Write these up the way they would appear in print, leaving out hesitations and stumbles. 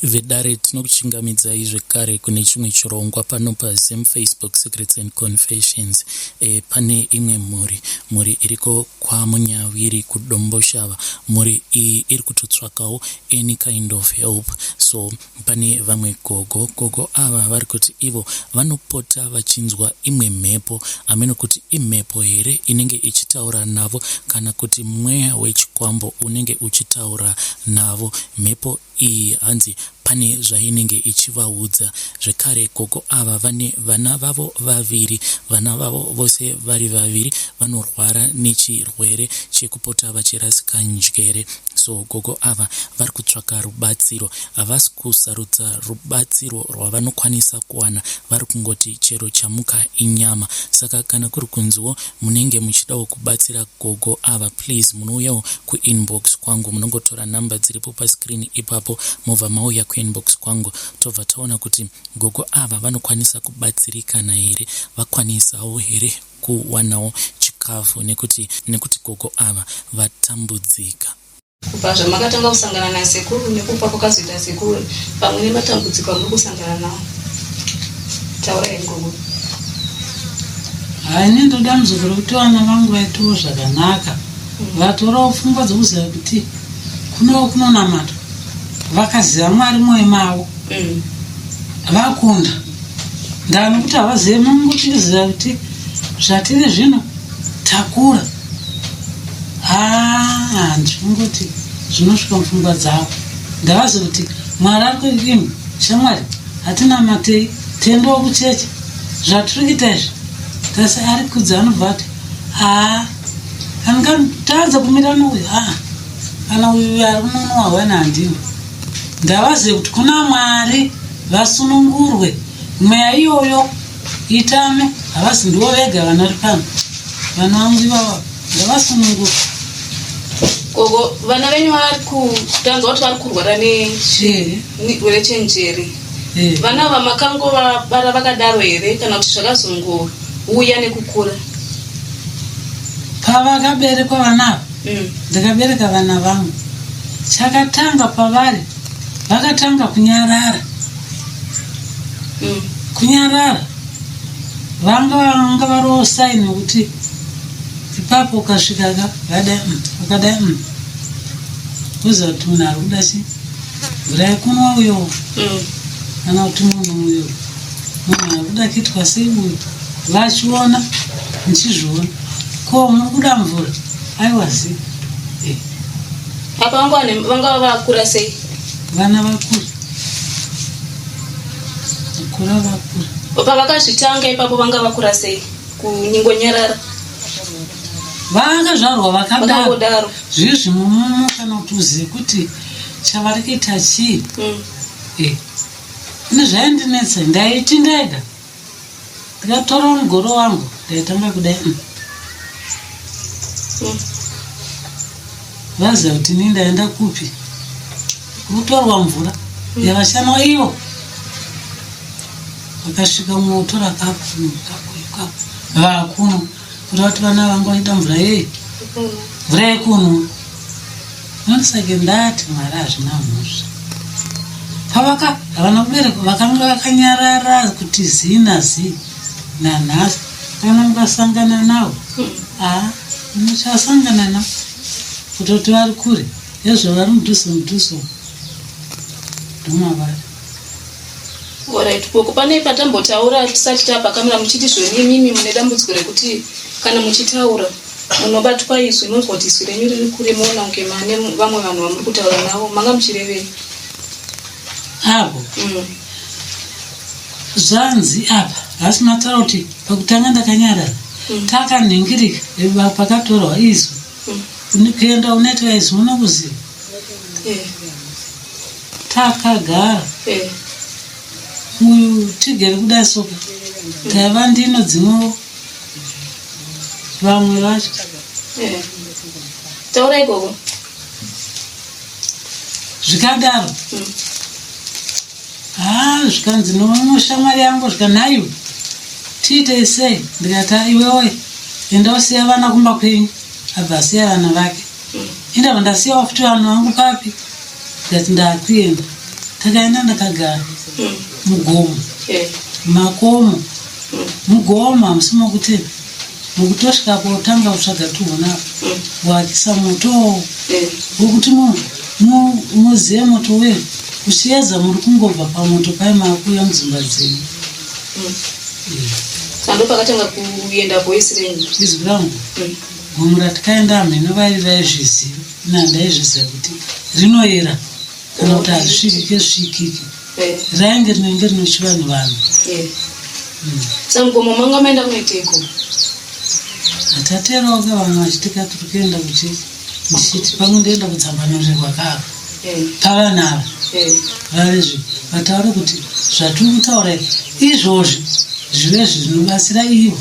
Vedare tinokuchingamidzai zvekare kune chimwe chirongwa pano paZim Facebook Secrets and Confessions. E, pane imwe mhuri, mhuri iriko kwaMunyawiri kuDomboshava. Mhuri iyi iri kutotsvakawo any kind of help. So pane vamwe gogo, gogo ava vari kuti ivo vanopota vachinzwa imwe mhepo, hameno kuti imhepo here inenge ichitaura navo kana kuti mweya wechikwambo unenge uchitaura navo. Mhepo iyi hanzi pane zvainenge ichivaudza zvekare gogo ava vane vana vavo vaviri vana vavo vose vari vaviri vanorwara nechirwere chekupota vachirasika njere so gogo ava vari kutsvaka rubatsiro havasi kusarudza rubatsiro rwavanokwanisa kuwana vari kungoti chero chamuka inyama saka kana kuri kunziwo munenge muchidawo kubatsira gogo ava please munouyawo kuinbox kwangu munongotora number dziripo pascreen ipapo mobva mauya kuinbox kwangu tobva taona kuti gogo ava vanokwanisa kubatsirikana here vakwanisawo here kuwanawo chikafu nekuti nekuti gogo ava vatambudzika. Kubva zvamakatanga kusangana nasekuru nekufa kwakazoita sekuru pamwe nematambudziko amuri kusangana nawo taurai gogo. Haa ini ndoda muzukuru kuti vana vangu vaitewo zvakanaka vatorawo pfungwa dzekuziva kuti kunowo kunonamatwa vakaziva Mwari mwoyo mavo vakunda ndaa nekuti havazive mungu tichiziva kuti zvatiri zvino takura haa handingoti zvinosvika mupfungwa dzavo ndavaziva kuti Mwari ari kuimi shamwari hatinamatei tiendewo kuchechi zvatiri kuita izvi tasi ari kudza anobva ati haa angatadza kumira nouyu aa kana uyu ari kunonowa hwana handina ndavazive kuti kuna Mwari vasunungurwe mweya iyoyo itame havasi ndivo vega vanari pano vana vangu ivava ngavasunungurwe. Gogo vana venyu vari kutanzwa kuti vari kurwara nechirwere chenjere vana ava makangovabara vakadaro here kana kuti zvakazongouya nekukura? Pavakaberekwa vana ava ndakabereka vana vangu chakatanga pavari vakatanga kunyarara kunyarara vanga vanga variwo sign yekuti ipapo ukasvika ka vadai vakadai woziva kuti munhu ari kuda chii mvura yekunwa uyo kana kuti munhu uyo munhu ari kuda kuitwa sei uyu vachiona ndichizviona ko muri kuda mvura aiwa zi eh. Apa vanga vanga vakura sei? Vana vakura. Vakura vakura. Pavakazvitanga ipapo vanga vakura sei? Kunyingonyarara. Vakazvarwa vakadaro. Zviri zvimumomo kana kuti uzive kuti chavari kuita chii. Eh. Ini zvaindinetsa ndaiti ndega. Ndikatora mugoro wangu ndaitanga kudai. Vaziva kuti ini ndaenda kupi kunotorwa mvura yavashanwa ivo vakasvika motora kapu kapu kapu vakuno kureva kuti vana vangu vaida mvura yei mvura yekunwa Ndosaka ndati Mwari hazvina mhosva. Pavaka havana kuberekwa vakanga vakanyarara kuti zii nazii nanhasi kana mukasangana navo haa muchasangana navo kutoti vari kure hezvo vari mudhuze mudhuze umu ndomavari. Alright, gogo pane patambotaura tisati tapakamera muchiti zvoni imimi mune dambudziko rekuti kana muchitaura Munobatwa izwi munonzwa kuti izwi renyu riri kure moona kunge mane vamwe vanhu vamuri kutaura navo manga muchirevei? Apo Zvanzi apa hasi mataura kuti pakutanga ndakanyarara takanhingirika pakatorwa izwi kuenda unoitwa izwi munokuziva Takagara uyu tigere kudai soka taiva ndino dzimwewo vamwe vacho Taurai gogo. Zvikadaro haa zvikanzi nomushamwari yangu zvikanhaiwe tiitei sei ndikati "Ah, iwewe enda usiya vana kumba kwenyu abva asiya vana vake indava ndasiyawo futi vanhu vangu papi ndikati ndakuenda. Takaenda ndakagara mugomo, makomo, mugomo hamusi mokuti mukutosvikapo tanga kutsvaga tuhuna wakisa moto wekuti muzive moto uye kuchiedza muri kungobva pamoto paye maakuuya mudzimba dzenyu. Sando pakatanga kuenda voice renyu. Izwi rangu. Gomo ratikaenda hamheno vaive vaizviziva ini handaizviziva kuti rinoera kana kuti harisvikike svikike rainge rinenge rinochivanhu vanhu. Samugomo manga maenda kunoiteiko? Hatateroka vamwe vachiti ka tiri kuenda kuchechi ndichiti pamwe ndoenda kutsambanurirwa kava pavana ava vavezve vataure kuti zvatiri kutaura izvozvi zvive zvinobatsira ivo.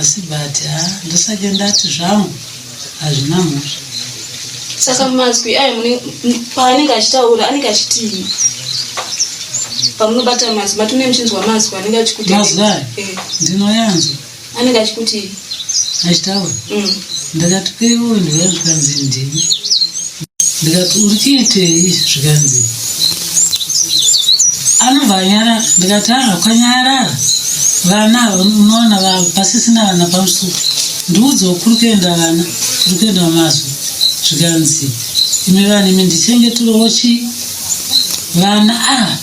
Asi but ha ndosake ndati zvangu hazvina mhosva. Saka mazwi aya mune paanenge achitaura anenge achitii? Pamunobata mazwi matune muchinzwa mazwi anenge achikuti mazwi aya ndinoyanzwa anenge achikutii? Achitaura ndakati kweiwe ndouya zvikanzi ndini ndikati uri kuitei zvikanzi anobva anyarara ndikati aa kwanyarara vana ava unoona pasisina vana pamusuku ndiudzewo kuri kuenda vana kuri kuenda mazwi zvikanzi imi vanhu imi ndichengeterewo chii vana ava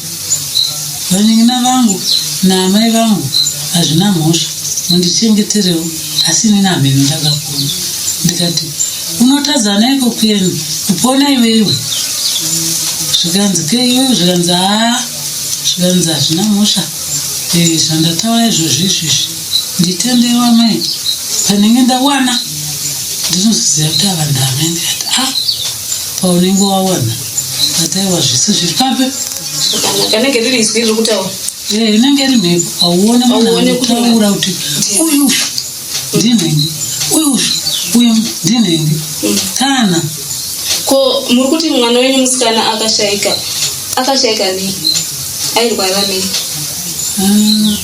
vanin'ina vangu naamai vangu hazvina mhosva mundichengeterewo asi inini hameno ndakapona ndikati unotadza neiko kuenda kupona iwewe zvikanzi keiwewe zvikanzi haa zvikanzi hazvina mhosva eh, zvandataura izvozvi izvizvi nditendewo amai panenge ndawana ndinoziva kuti ava ndamai ndikati a ah, paunenge wawana ataiwa zvese zviri pape kanenge riri izwi riri kutaura eh, inenge iri mhepo hauone munhu anotaura kuti uyu ndinhengi uyu uyu ndinhengi kana ko muri kuti mwana wenyu musikana akashaika akashaika nei airwara nei ah,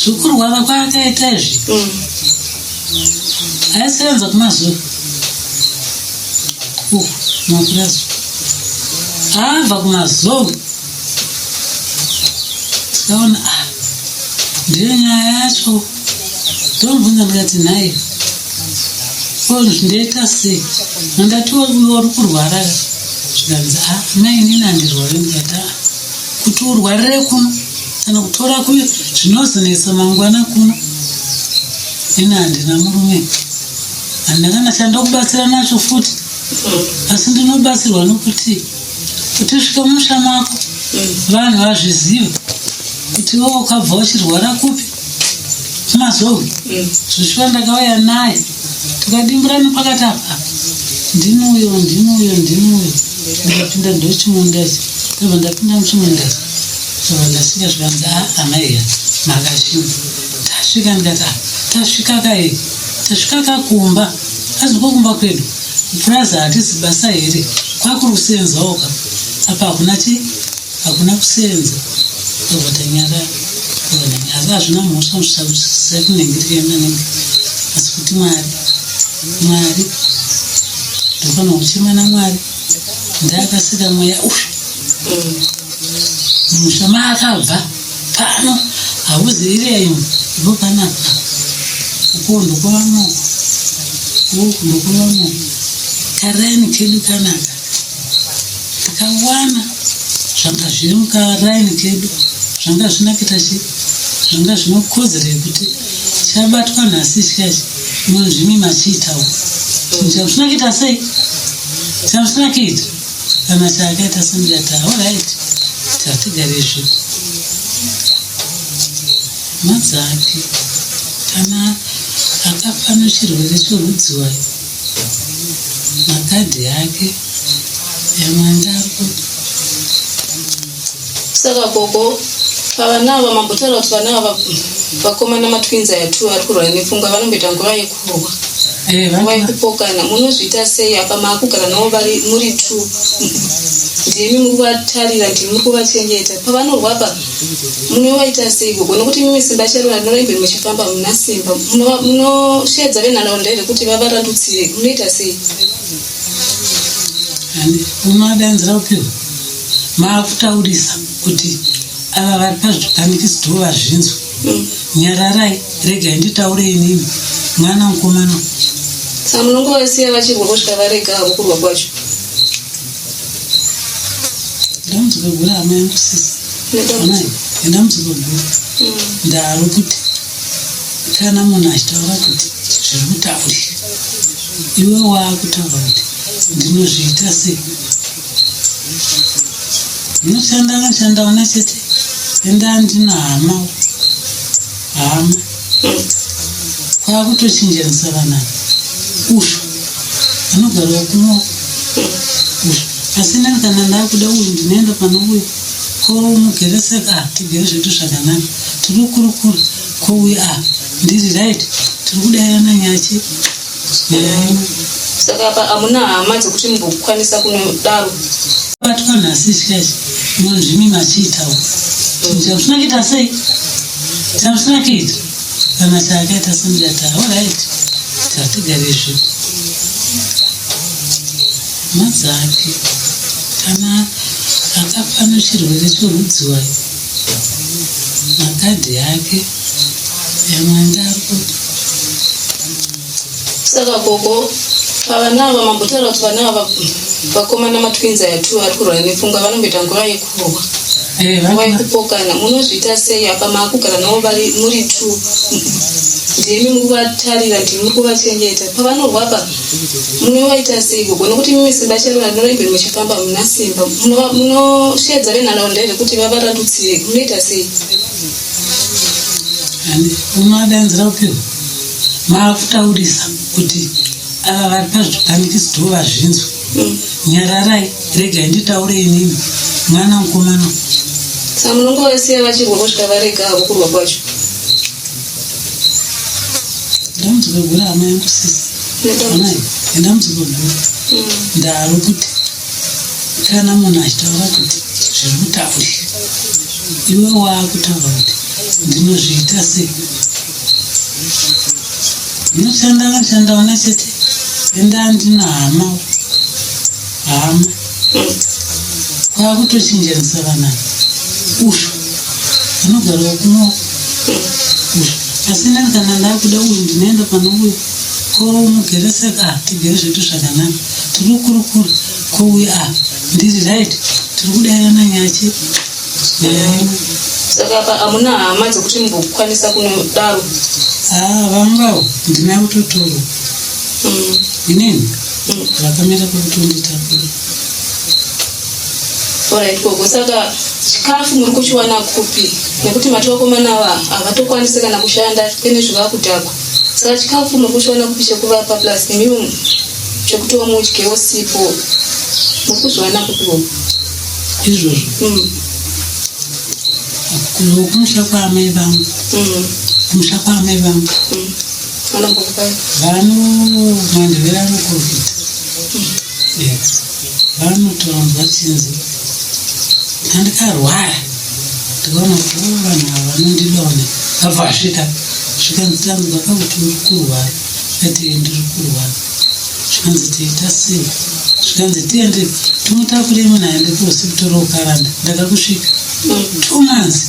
zvekurwara kwaakaita izvi aisevenza kumazuva uku mapurazi abva kumazowe tikaona ah, ndiyo nyaya yacho Ndomubvunza ndikati nhai ko ndoita sei mandati uri kurwara zvikanzi a ah, mai inini handirwari ndikati a ah, kuti urwarire kuno kana kutora kuyo zvinozonetsa mangwana kuno ini handina murume handina kana chandokubatsira nacho futi asi ndinobatsirwa nokuti kuti usvike mumusha mako vanhu vazvizive kuti iwe wakabva uchirwara kupi kumazowe zvishuwa ndakauya naye tikadimbura nepakati apa ndini uyo ndini uyo ndini uyo ndikapinda ndochimunda ichi ndobva ndapinda muchimunda ichi ndobva ndasvika zvikanzi a ah, amaiya makashinga tasvika ndikati ah, tasvika kai tasvika kakumba aziko kumba kwedu Kupurazi hatisi basa here kwakuri kusenzawo ka apa hakuna chi hakuna kusenza ndobva tanyarara asi hazvina mhosva sekunenge tikaenda nenge asi kuti mwari mwari ndofanira kuchema namwari ndaakasika mweya uyu musha maakabva pano hauzi iriya imwe ipo panapa uko ndokwavamoko uku ndokwavamoko karaini kedu kanaka takawana zvanga zviri mukaraini kedu zvanga zvina kuita chi zvanga zvinokodzera yekuti chabatwa nhasi chikachi munzvimi machiitawo chinhu chamusina kuita sei chamusina kuita Kana chaakaita sendikati alright tatigare zvedu. Hama dzake kana akafa nechirwere chorudziwai makadhi ake yamandako. Saka gogo pavana ava mambotaura kuti vana ava vakomana matwins aya two ari kurwara nepfungwa vanomboita nguva yekurwa Eh, nguva yekupokana munozviita sei apa maakugara navo vari muri two ndimi muri kuvatarira ndimi muri kuvachengeta pavanorwa apa munovaita sei gogo nokuti imimi simba chero rinoimbe muchifamba muna simba munosheedza venharaunda here kuti vavarandutsire munoita sei unoadanzira upiwa. Maakutaurisa kuti ava vari pazvipanikisi ndo vazvinzwa. Nyararai, regai nditaure inini. Mwana mukomana. Saka munongovasiya vachirwa kusvika varega havo kurwa kwacho? Dambudziko guru hama yangu sisi. Amai, nedambudziko guru. Ndaro kuti kana munhu achitaura kuti zviri kutaurika, iwe waakutaura kuti ndinozviita sei? Ndinoshanda noshanda una chete ende andina hama hama kwakutochinjanisa vana ushu anogarawo kuno ushu asi neni kana ndakuda uyu ndinoenda pane uyu ko mugere seka ah, tigere zvedu zvakanaka tiri kukurukura ko uyu ah ndiri right tiri kudairana nyachi Saka apa hamuna hama dzekuti mumbokwanisa kunodaro. Batwa nhasi chikachi munzvimi machiitawo chinhu chamusina kuita sei chamusina kuita kana chaakaita sendikati alright tatigare zvedu hama dzake kana akafa nechirwere chorudziwai makadhi ake yamwanga ari Saka gogo pavana ava mambotaura kuti vana ava vakomana matwins aya two ari kurwara nepfungwa vanomboita nguva yekurwa Eh, nguva yekupokana munozviita sei apa maakugara navo vari muri two ndimi muri kuvatarira ndimi muri kuvachengeta pavanorwa apa munovaita sei gogo nokuti mimi simba chero rinoimbe muchifamba muna simba munosheedza venharaunda here kuti vavarandutsire munoita sei Unovadanzira kupi? Maakutaurisa kuti ava vari pazvipanikisi ndo vazvinzwa. Nyararai, regai nditaure inini. Mwana mukomana. Saka munongovasiya vachirwa kusvika varega havo kurwa kwacho. Dambudziko guru hama yangu sisi. Amai, dambudziko guru. Ndaro kuti kana munhu achitaura kuti zviri kutaurika iwe waakutaura kuti ndinozviita sei ndinoshanda noshanda una chete ende andina hama hama kwakutochinjanisa vana ushu anogarawo kuno ushu asi neni kana ndakuda uyu ndinoenda pane uyu ko mugere seka ah, tigere zvedu zvakanaka tiri kukurukura ko uyu ah ndiri right tiri kudairana nyachi nyaya imwe Saka apa hamuna hama dzekuti mumbokwanisa kunodaro. Ah, vangawo ndina kutotorwa inini vakamira pakutonditakura Alright gogo, saka chikafu muri kuchiwana kupi? Nekuti mati vakomana ava havatokwanisi kana kushanda pane zvivakudhakwa. Saka chikafu muri kuchiwana kupi chekuvapa plus nemiwo chekutiwo mudyewo sipo muri kuzviwana kupi gogo? Izvozvo kumusha kwaamai vangu kumusha kwaamai vangu Vanombokupai? Vano mandevere anoprofita vanotoronzwa chinzi ndandikarwara ndikaona kuti o vanhu ava vanondidona vabva vasvika zvikanzi tanzwa kakuti uri kurwara ndikati "Eh, ndiri kurwara zvikanzi tiita sei zvikanzi tiende tomutakure munhu aende kuhospital ukaranda ndakakusvika 2 months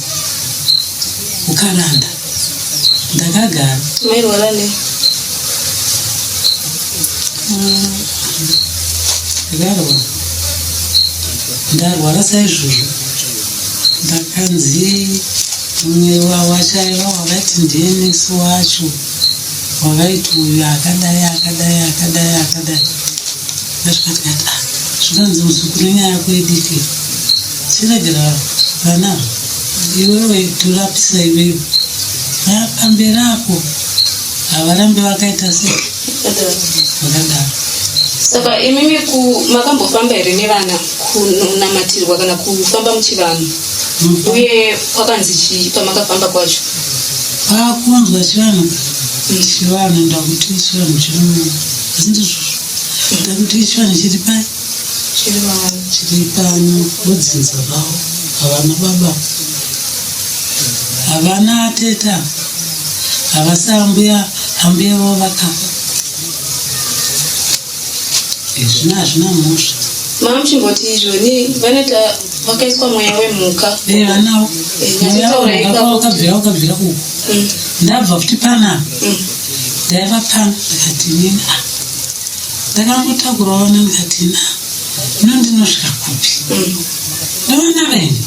ukaranda ndakagara. Mairwara nei? Ndakarwara ndarwara saizvozvo ndakanzi mumwe wachaiva wavaiti ndiye nesi wacho wavaiti uyu akadai akadai akadai akadai ndasvika ndikati ah zvikanzi muzukuru nyaya yako idiki chiregera vana iwewe torapisa iwewe pamberi apo havarambi vakaita sei vakadaro. Saka imimi makambofamba here nevana kunonamatirwa kana kufamba muchivanhu? Uye kwakanzi chii pamakafamba kwacho? Pakunzwa chivanhu chivanhu ndakuti chivanhu chiri mu asi ndizvozvo ndakuti chivanhu chiri pai Chiri mavari. Chiri pano vodzinza ravo havana baba havana ateta havasi ambuya ambuya vavo vakafa zvino hazvina mhosva. Mama muchimboti izvoni vanoita Wakaiswa mweya wemhuka. Eh, vanawo. Mweya wemhuka wakabvira wakabvira uku. Ndabva futi panapa. Ndaiva pano ndikati inini ah. Ndakangotakura vana ndikati na. Ino ndinosvika kupi? Ndovana venyu.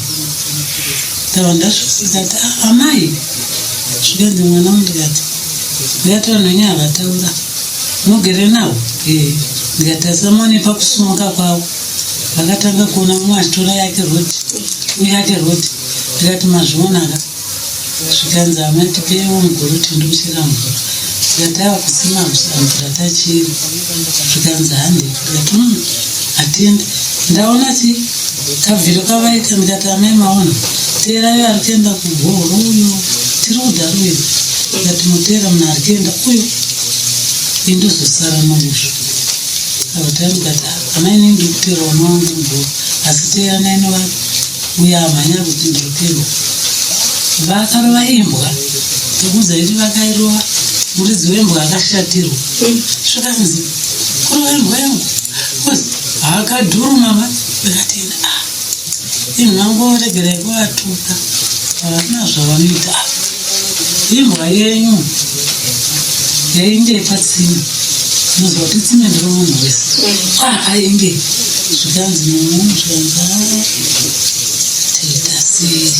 Ndabva ndasvika ndikati ah, amai. Zvikanzi mwana wangu ndikati ndikati vanhu venyu havataura. Mugere navo? Eh. Ndikati asi muone pakusumuka kwavo. Vakatanga kuona mumwe achitora yake road, uyu yake road. Ndikati mazvionaka. Zvikanzi amai tipeiwo mugoro tiende kuchera mvura. Ndikati ava kusina mvura tachera. Zvikanzi hande. Ndikati hatiendi. Ndaona chi kabviro kavaita ndikati amai maona teerai ari kuenda kugohoro uyo tiri kudharuwira. Ndikati muteera munhu ari kuenda uyo indozosara nouswa. Akati ndikati amai inini ndiri kuteera vana vangu mugoro asi teeranai novati uyo amhanya kuti ndiri kuenda. Vakarova imbwa ndikuudza kuti vakairova muridzi wembwa akashatirwa zvikanzi kurova imbwa yangu haakadhuruma ma ndikati ah inhu vangoregerai kuvatuka havana zvavanoita imbwa yenyu yainge patsime muziva kuti tsime ndiro munhu wese painge zvikanzi nomunhu zvikanzi taita sei.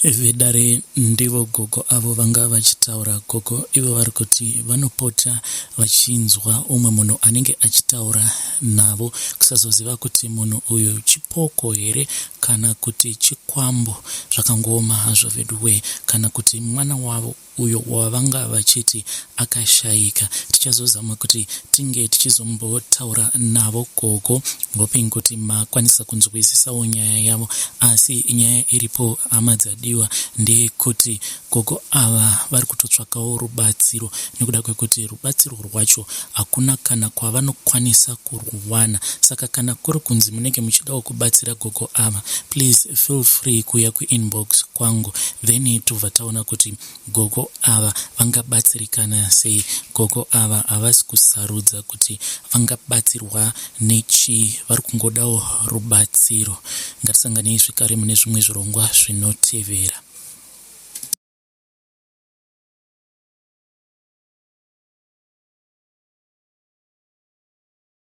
Vedare ndivo gogo avo vanga vachitaura. Gogo ivo vari kuti vanopota vachinzwa umwe munhu anenge achitaura navo kusazoziva kuti munhu uyu chipoko here kana kuti chikwambo. Zvakangooma hazvo veduwee kana kuti mwana wavo uyo wavanga vachiti akashaika. Tichazozama kuti tinge tichizombotaura navo gogo hoping kuti makwanisa kunzwisisawo nyaya yavo. Asi nyaya iripo hama dzadiwa ndeyekuti gogo ava vari kutotsvakawo rubatsiro nekuda kwekuti rubatsiro rwacho hakuna kana kwavanokwanisa kurwuwana. Saka kana kuri kunzi munenge muchidawo kubatsira gogo ava please feel free kuuya kuinbox kwangu then tobva taona kuti gogo ava vangabatsirikana sei. Gogo ava havasi kusarudza kuti vangabatsirwa nechii vari kungodawo rubatsiro. Ngatisanganei zvekare mune zvimwe zvirongwa zvinotevera.